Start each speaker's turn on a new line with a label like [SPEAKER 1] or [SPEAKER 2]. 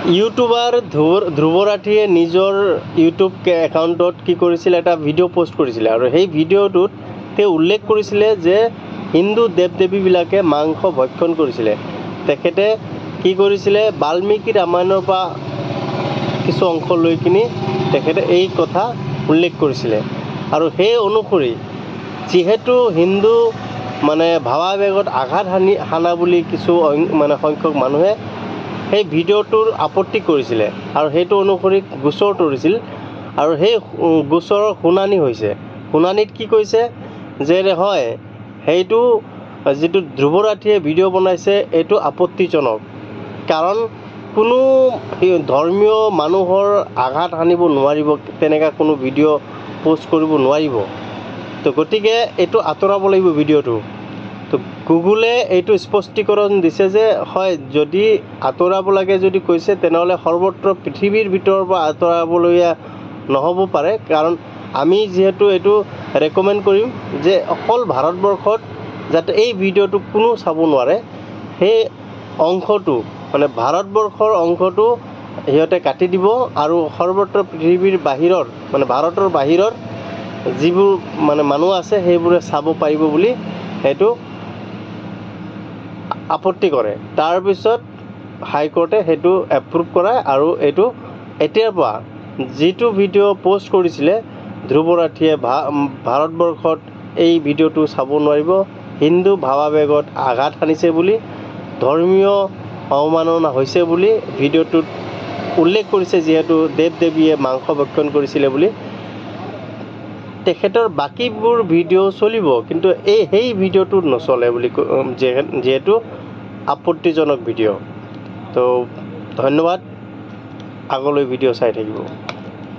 [SPEAKER 1] YouTuber Dhruv ৰাঠীয়ে নিজৰ YouTube একাউণ্টত কি কৰিছিলে, এটা ভিডিঅ' পষ্ট কৰিছিলে আৰু সেই ভিডিঅ'টোত তেওঁ উল্লেখ কৰিছিলে যে হিন্দু দেৱ দেৱীবিলাকে মাংস ভক্ষণ কৰিছিলে। তেখেতে কি কৰিছিলে, বাল্মীকি ৰামায়ণৰ পৰা কিছু অংশ লৈ কিনি তেখেতে এই কথা উল্লেখ কৰিছিলে। আৰু সেই অনুসৰি যিহেতু হিন্দু মানে ভাৱাবেগত আঘাত হানা বুলি কিছু মানে সংখ্যক মানুহে সেই ভিডিঅ'টোৰ আপত্তি কৰিছিলে আৰু সেইটো অনুসৰি গোচৰ তৰিছিল আৰু সেই গোচৰৰ শুনানি হৈছে। শুনানিত কি কৈছে যে হয়, সেইটো যিটো ধ্ৰুৱ ৰাঠীয়ে ভিডিঅ' বনাইছে এইটো আপত্তিজনক, কাৰণ কোনো ধৰ্মীয় মানুহৰ আঘাত হানিব নোৱাৰিব, তেনেকুৱা কোনো ভিডিঅ' পষ্ট কৰিব নোৱাৰিব। তো গতিকে এইটো আঁতৰাব লাগিব ভিডিঅ'টো। তো গুগলে এইটো স্পষ্টীকৰণ দিছে যে হয়, যদি আঁতৰাব লাগে যদি কৈছে, তেনেহ'লে সৰ্বত্ৰ পৃথিৱীৰ ভিতৰৰ পৰা আঁতৰাবলগীয়া নহ'ব পাৰে, কাৰণ আমি যিহেতু এইটো ৰেকমেণ্ড কৰিম যে অকল ভাৰতবৰ্ষত যাতে এই ভিডিঅ'টো কোনো চাব নোৱাৰে, সেই অংশটো মানে ভাৰতবৰ্ষৰ অংশটো সিহঁতে কাটি দিব আৰু সৰ্বত্ৰ পৃথিৱীৰ বাহিৰৰ মানে ভাৰতৰ বাহিৰৰ যিবোৰ মানে মানুহ আছে সেইবোৰে চাব পাৰিব বুলি সেইটো আপত্তি কৰে। তাৰপিছত হাইকোৰ্টে সেইটো এপ্ৰুভ কৰায় আৰু এইটো এতিয়াৰ পৰা যিটো ভিডিঅ' পষ্ট কৰিছিলে ধ্ৰুৱ ৰাঠীয়ে, ভাৰতবৰ্ষত এই ভিডিঅ'টো চাব নোৱাৰিব, হিন্দু ভাৱাবেগত আঘাত হানিছে বুলি, ধৰ্মীয় অৱমাননা হৈছে বুলি ভিডিঅ'টোত উল্লেখ কৰিছে, যিহেতু দেৱ দেৱীয়ে মাংস ভক্ষণ কৰিছিলে বুলি। তেখেতৰ বাকীবোৰ ভিডিঅ' চলিব, কিন্তু এই সেই ভিডিঅ'টো নচলে বুলি, যিহেতু আপত্তিজনক ভিডিঅ'। তো ধন্যবাদ, আগলৈ ভিডিঅ' চাই থাকিব।